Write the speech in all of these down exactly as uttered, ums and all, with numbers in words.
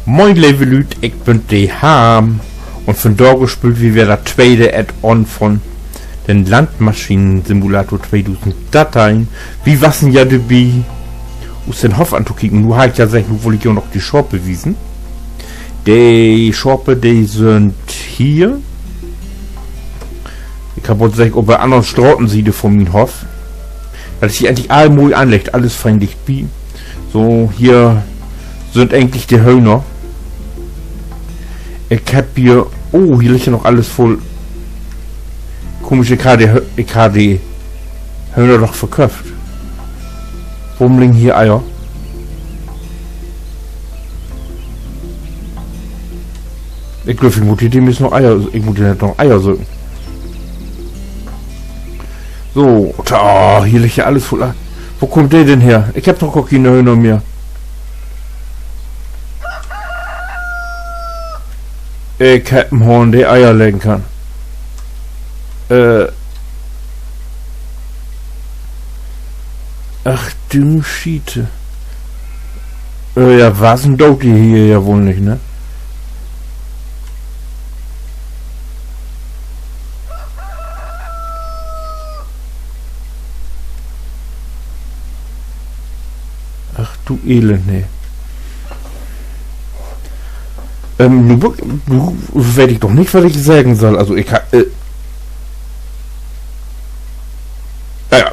Moin, leve Lüüd, ik bün de Harm. Un vandaag speelt wi weer dat tweede Add-on von den Landmaschinensimulator tweedusend darteihn. Wi wassen ja dorbi, us den Hoff antokieken. Nu harr ik ja seggt, nu wull ik jo noch de Schape wiesen. De Schape, de sünd hier. Ik heff woll seggt, op de anner Stratensiede von mien Hoff. Dat is hier egentlich all moi anleggt, allens fein dicht bi. So, hier sünd egentlich de Höhner. Ik heff hier, oh, hier liggt ja noch allens vull. Komisch, ik harr de Hö-, ik harr de Höhner doch verköfft. Worüm liggen hier Eier? Ik glööv, ik mutt hier demnächst noch Eier, ik mutt hier noch Eier söken. So, ta-, hier liggt ja allens vull Ei. Wo kummt de denn her? Ik heff doch gor keen Höhner mehr. Ik heff en Hahn, de Eier leggen kann. Äh. Ach du Schiete. Äh, ja, wassen doot de hier ja woll nich, ne? Ach du Elend, ne. Ähm, nu, nu weet ik doch nich, wat ik seggen sall. Also, ik ha-, äh, na ja.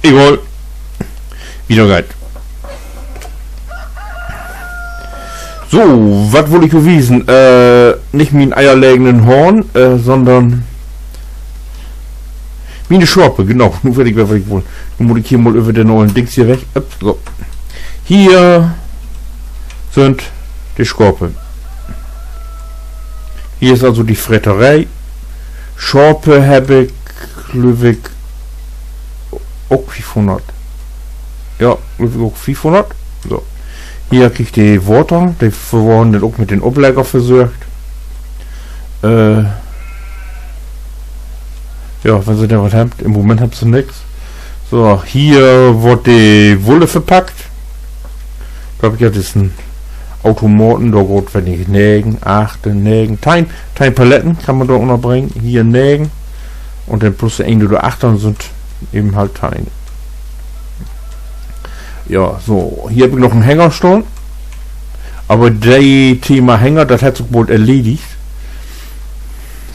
Egal. Wieder geiht. So, wat wull ik jo wiesen? Äh, nich mien eierleggenden Hahn, äh, sonnern miene Schape, genau. Nu weet ik weer, wat ik wull. Nu mutt ik hier mal över den ollen Dings hier weg. Upp, so. Hier sünd de Schape. Hier is also de Freteree. Schape heff ik, glööv ik, ok fiefhunnert. Ja, glööv ik ok fiefhunnert. So. Hier kriegt de Water. De worrn denn ok mit den Oplegger versorgt. Äh, ja, wenn se denn wat hebbt. In'n Moment hebbt se nix. So, hier word de Wulle verpackt. Dor heff ik ja dissen Automaten, dor gaht, wenn ik, negen, acht, negen, teihn, teihn Paletten kann man dor ünnerbringen. Hier negen. Un denn plus de een, de dor achtern sünd, even halt teihn. Ja, so, hier heff ik noch en Hänger stahn. Aver de Thema Hänger, dat hett sik woll erledigt.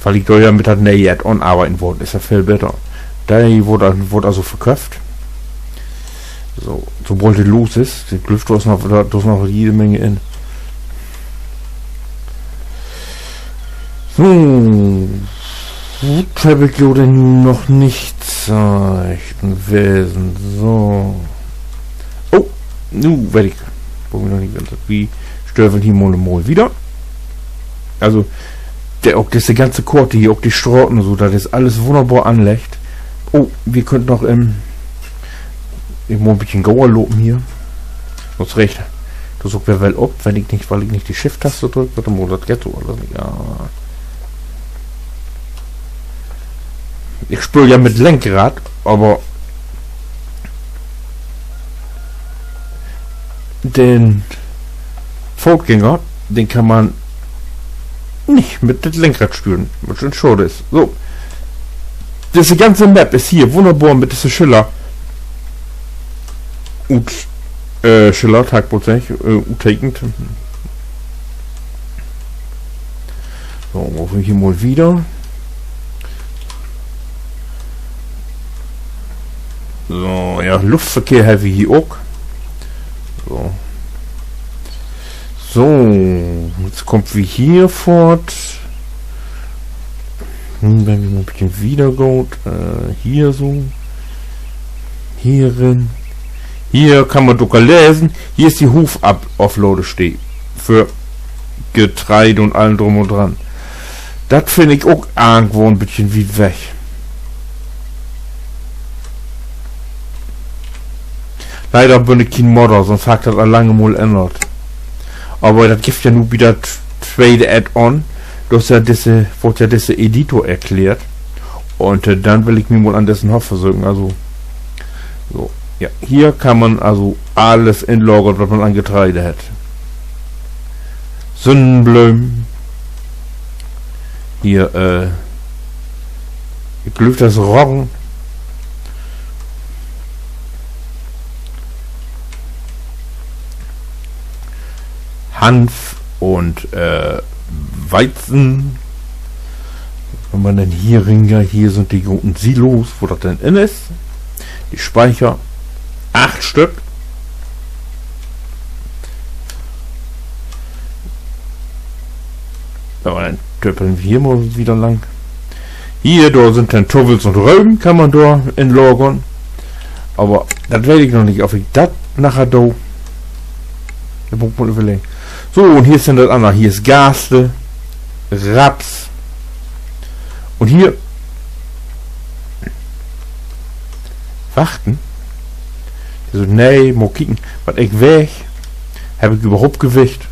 Wiel ik dor ja mit dat ne'e Add-on arbeiden wull, is dat veel beter. De word, word also verköfft. So, sobald de los is, de glööv, dor is noch, dor is noch jede Menge in. So, wat heff ik jo denn nu noch nich zeigt? Wesen, so. Oh, nu weet ik, wo wi noch nich ween sünd. Wi stövelt hier mal, mal wieder. Also, de, ok disse ganze Koort hier, ok de Straten un so, dat is allens wunnerbor anleggt. Oh, wi köönt noch, ähm, ik mutt en beten gauer lopen hier. Sünst reegt dat ok weer well op, wenn ik nich, wiel ik nich de Shift-Taste drück. Wacht mal, dat geiht so allens nich. Ja. Ik speel ja mit Lenkrad, aver den Footgänger, den kann man nich mit dat Lenkrad stüren, wat schon schaad is. So. Disse ganze Map is hier wunnerbor mit disse Schiller ut-, äh, schillert, harr ik bold seggt, äh, uttekent. So, wo wi hier mal wieder. So, ja, Luftverkehr hebbt wi hier ok. So. So, nu kaamt wi hier foort. Hm, wenn wi mal en beten wieder gaht, äh, hier so. Hier rin. Hier kann man sogor lesen. Hier is de Hof-, Af-, Afladestee för Getreide un allen drum un dran. Dat finn ik ok irgendwo en beten wiet weg. Leider bün ik kien Modder, sünst harr ik dat al lang mal ännert. Aver dat gifft ja nu bi dat tweede Add-on, dor is ja disse, word ja disse Editor erklärt. Un, äh, denn will ik mi mal an dissen Hoff versöken, also, so. Ja, hier kann man also allens inlagern, wat man an Getreide hett. Sünnenblömen. Hier, äh, ik glööv, dat is Roggen. Hanf un, äh, Weizen. Wenn man denn hier ringeht, hier sünd de groten Silos, wo dat denn in is. De Speicher. Acht Stück. So, denn töppeln wi hier mal wieder lang. Hier, dor sünd denn Tuffels un Röven, kann man dor inlagern. Aver dat weet ik noch nich, of ik dat naher do. Dor mutt ik mal överleggen. So, un hier is denn dat anner. Hier is Gerste, Raps. Un hier Wachten. De so, nee, mal kieken, wat ik weeg. Hebb ik överhaupt Gewicht?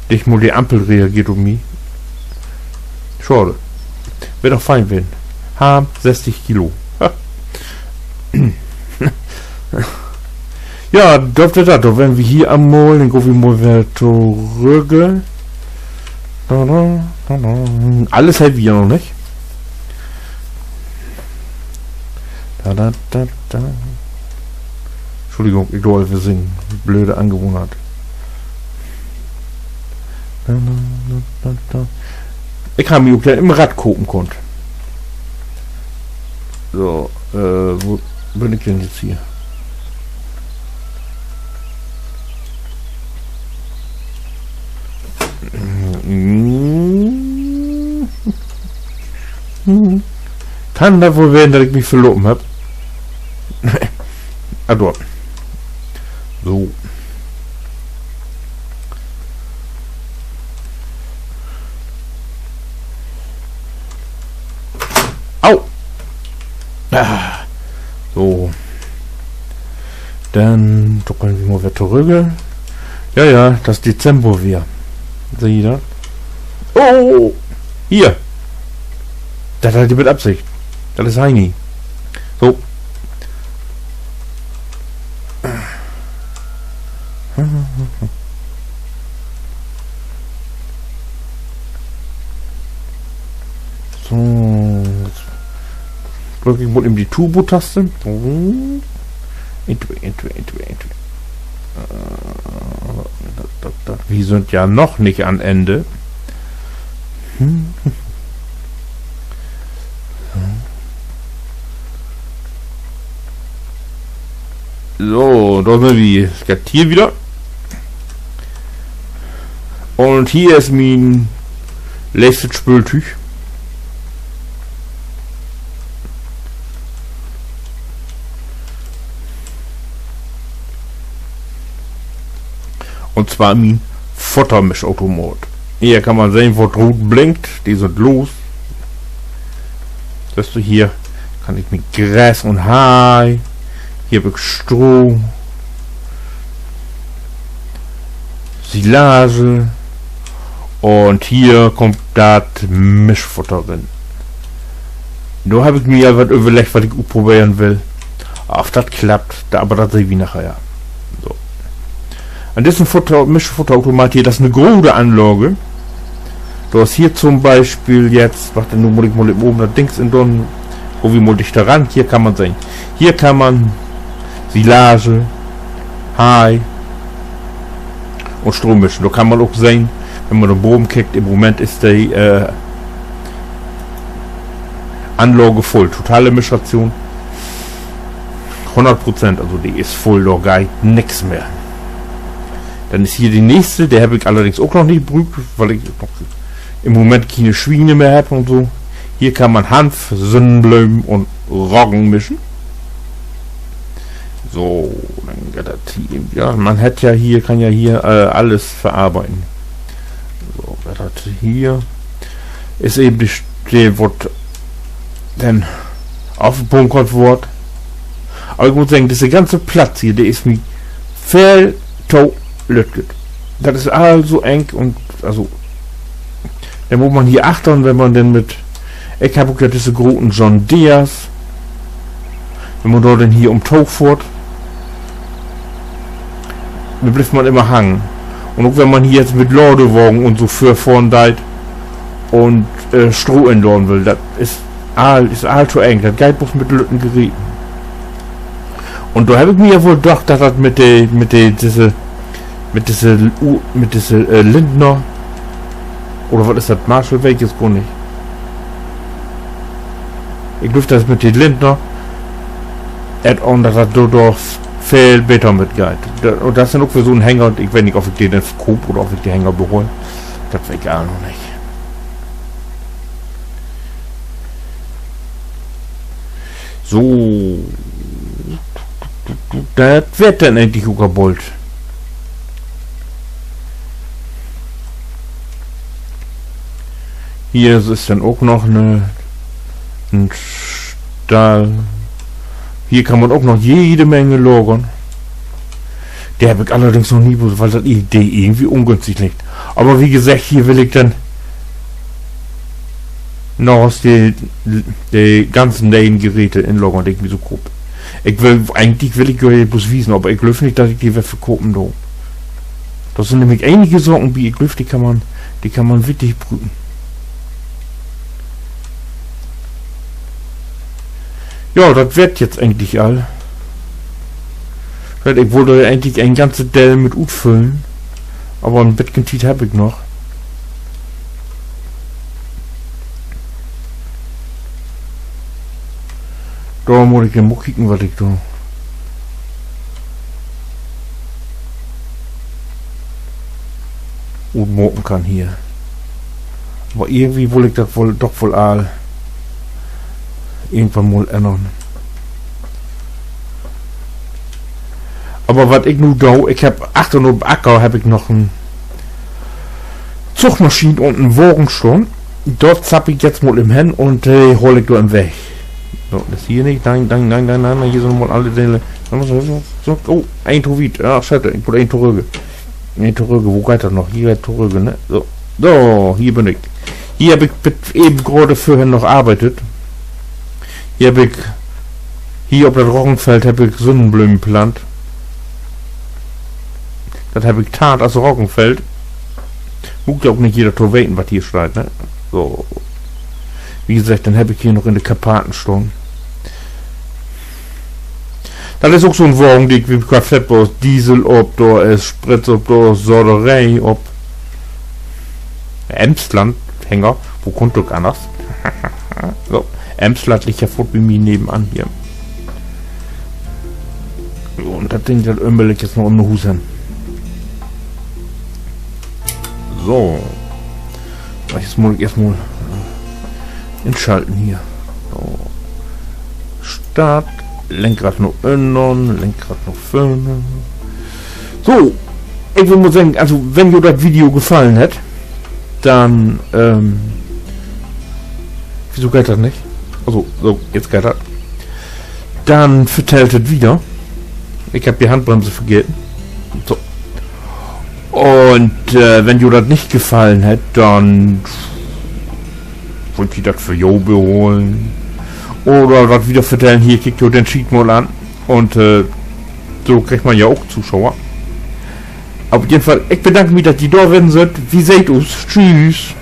Nich mal de Ampel reageert op mi. Schaad. Weer doch fein ween. Ha, sesstig Kilo. Ha. Ja, dat weer dat. Dor weern wi hier al mal, denn gaht wi mal weer torügg. Da, da, da, da. Allens hebbt wi ja noch nich. Da, da, da, da. Entschuldigung, ik do even singen. Blöde Angewohnheit. Da, da, da, da, da. Ik harr mi ok ja en Rad kopen kunnt. So, äh, wo bün ik denn nu hier? Kann dat woll ween, dat ik mi verlopen hebb? Ah, dor. So. Au! Ah, so. Denn tuckeln wi mal weer torügg. Ja, ja, dat is Dezember weer. Seht ji dat? Oh! Hier! Dat harr he mit Absicht. Dat is Heini. So. So. Drück ik mal even de Turbo-Taste. Entweder, entweder, entweder, entweder. Äh, dat, dat, dat, wi sünd ja noch nich an Enn. So, dor sünd wi. Geiht hier wieder. Un hier is mien letztet Spööltüüg. Un zwar mien Futtermischautomat. Hier kann man sehn, wat root blinkt. De sünd los. Sühst du, hier kann ik mit Gras un Hei. Hier heff ik Stroh. Silage. Un hier kummt dat Mischfutter rin. Dor heff ik mi al wat överleggt, wat ik utproberen will. Of dat klappt, aver dat seht wi naher. So. An dissen Futter-, Mischfutterautomat hier, dat is 'ne grote Anlage. Dor is hier to'n Bispeel jetzt, wacht, nu mutt ik mal even dat Dings in, denn gah wi mal dichter ran. Hier kann man sehn. Hier kann man Silage, Hei un Stroh mischen. Dor kann man ok sehn, wenn man dor baven kickt, in'n Moment is de, äh, Anlage vull. Totale Mischration. Hunnert Prozent, also de is vull, dor geiht nix mehr. Denn is hier de nächste, de heff ik allerdings ok noch nich bruukt, wiel ik noch in'n Moment kene Swiene mehr heff un so. Hier kann man Hanf, Sünnenblömen un Roggen mischen. So, denn geiht dat hier, ja, man hett ja hier, kann ja hier, äh, alles verarbeiden. So, geiht dat hier. Is even de Steed, wo denn afbunkert word. Aver ik mutt seggen, disse ganze Platz hier, de is mi veel to lüttjet. Dat is all so eng un, also, denn mutt man hier achtern, wenn man denn mit, ik heff ok ja disse groten John Deeres, wenn man dor denn hier ümto fohrt, Denn blifft man immer hangen. Un ok wenn man hier nu mit Ladewagen un so vörfohren deit un, äh, Stroh inladen will, dat is all, is all to eng. Dat geiht blots mit lütten Geräten. Un dor heff ik mi ja woll dacht, dat dat mit de, mit de, disse, mit disse, U-, mit disse, äh, Lindner, oder wat is dat, Marshall, weet ik nu gor nich. Ik glööv, dat is mit de Lindner Add-on, dat dat dor, dor veel beter mit geiht. Un dat is denn ok weer so'n Hänger, ik weet nich, of ik de denn verkoop oder of ik de Hänger behool. Dat weet ik all noch nich. So. Dat weer 't denn egentlich ok al bold. Hier is denn ok noch 'n, 'n Stall. Hier kann man ok noch jede Menge lagern. De heff ik allerdings noch nie, wiel dat Idee irgendwie ungünstig liggt. Aver wie geseggt, hier will ik denn noch de, de ganzen ne'en Geräte inlagern, de ik mi so koop. Ik will, egentlich will ik jo blots wiesen, aver ik glööv nich, dat ik de weer verkopen do. Dor sünd nämlich enige Saken bi, ik glööv, de kann man, de kann man wittig bruken. Ja, dat weer 't jetzt egentlich al. Wiel ik wull dor ja egentlich en ganze Deel mit utfüllen. Aver en beten Tiet heff ik noch. Dor mutt ik denn mal kieken, wat ik dor utmaken kann hier. Aver irgendwie wull ik dat woll, doch woll all irgendwann mal ännern. Aver wat ik nu do, ik heff achtern op'n Acker heff ik noch en Zugmaschien un en Wagen stahn. Dor zapp ik jetzt mal even hen un, äh, haal ik dor in'n Weg. So, dat is hier nich. Nee, nee, nee, nee, nee, hier sünd mal alle Delen. So, so, so. Oh, een to wiet. Ja, schade, ik mutt een torügge. Een torügge, wo geiht dat noch? Hier geiht torügge, ne? So. So, hier bün ik. Hier heff ik bit even graad vörher noch arbeidt. Hier heff ik, hier op dat Roggenfeld heff ik Sünnenblomen plant. Dat heff ik tarnt as Roggenfeld. Bruukt ja ok nich jeder to weten, wat hier steiht, ne? So. Wie geseggt, denn heff ik hier noch in de Karpaten stahn. Dat is ok so'n Wagen, de ik, wi graad vertellt, dor is Diesel op, dor is Sprit op, dor is Soderee op. Emsland-Hänger, wo kunn 't ok anners? So, Emsland liggt ja foort bi mi nevenan hier. So, un dat Ding, dat ümmel ik jetzt noch üm na Huus hen. So. Jetzt mutt ik eerstmal, äh, inschalten hier. So. Start. Lenkrad na ünnen, Lenkrad na vörn. So. Ik will mal seggen, also, wenn jo dat Video gefallen hett, denn, ähm, wieso geiht dat nich? Also, so, jetzt geiht dat. Denn vertellt dat wieder. Ik heff de Handbremse vergeten. So. Un, äh, wenn jo dat nich gefallen hett, denn wüllt ji dat för jo beholen. Oder wat wieder vertellen, hier, kiekt jo den Schiet mal an. Un, äh, so kriggt man ja ok Toschauer. Op jeden Fall, ik bedank mi, dat ji dor ween sünd. Wi seht us. Tschüss.